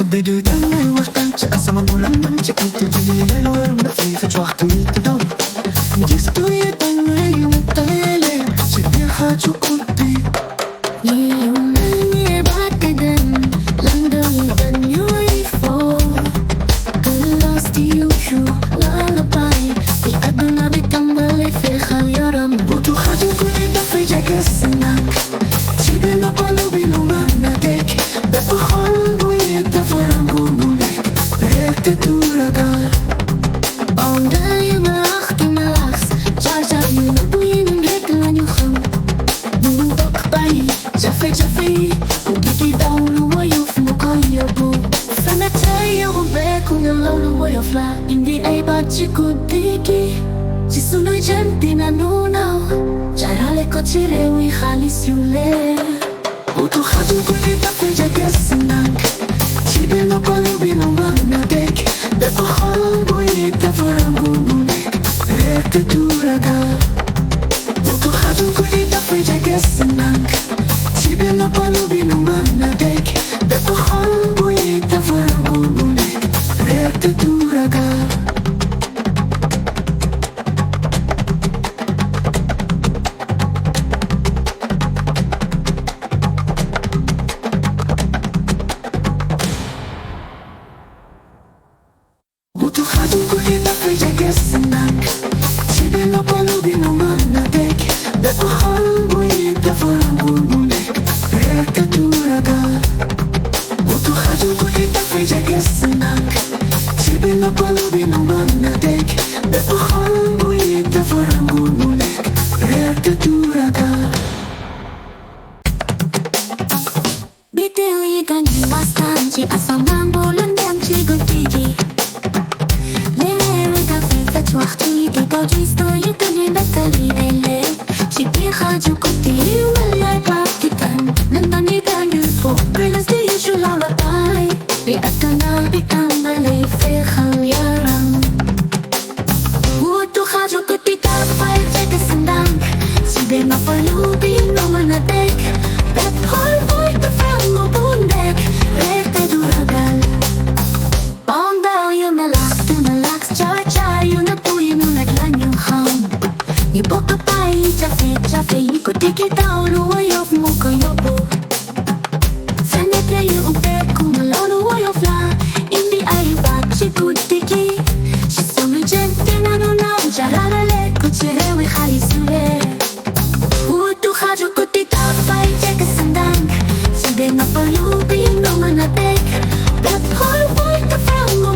بديت أنا وقتك أسمع ملامة تكنت تجي للور مدفي فجوحت ويتدور نجيست ويتنوي متالي سيدي حاجو قدي يومني بعكدن لندن than you before lost you true lullaby الأدنى بتنبلي في خيارم بوتو حاجو قدي دفي جاكسنك سيدي نقلو بينو مهنتك بفخال ويتفرم قولك بهيك تدورك Onda je Mbalax Xaaju Guddi rek lañu xam bu bokk bàyyi jafe-jafe yi bu diggi daw lu woyof mu koy yóbbu fana tey yow beeku nga loolu woyof la indi ay baat ci guddi gi ci sunuy jant dina nu naw jaarale ko ci réew yi xaalis yu leer بوتو حاجو قدي دفي جاكسنك سيدي نقلو بينو مهنتك بفخال ويتفرم قولك بهيك تدورك بوتو حاجو قدي دفي جاكسنك سيدي نقلو بينو مهنتك بفخال ويتفرم قولك بهيك تدورك بوتو حاجو قدي دفي جاكسنك سيدي نقلو بينو مهنتك بفخال ويتفرم قولك بهيك تدورك بوتو حاجو قدي دفي جاكسنك سيدي نقلو بينو مهنتك بفخال ويتفرم قولك بهيك تدورك Bitiw yi ganji wastan ci asamaan bu lëndëm ci guddi gi léeg-léeg nga fi fecc waxtu yi di daw gis yi tënni nettali léeg-léeg ci biir Xaaju Guddi wal yaay baab di tan lëndëm yi dañu fo Mbalax di yu lullaby bi àdduna bi tàmbali féexal yaram wutu Xaaju Guddi dafay fekk si ndànk si biir noppalu bi nga mën a dégg bépp xol buy defar mu bu nekk rek te du ragal Onda je Mbalax Xaaju Guddi nu rek lañu xam ñu bokk bàyyi jafe-jafe yi ko diggi daw lu woyof mu ko yóbbu fenêtre yu ubbeeku ma loolu woyof la indi ay baat ci guddi gi ci sunu jëm dina nu naaw jaarale ko ci réew yi xaalis yu leer wutu Xaaju Guddi dafay jekk sa ndànk si biir noppalu bi nga mën a dégg bépp xol buy defar mu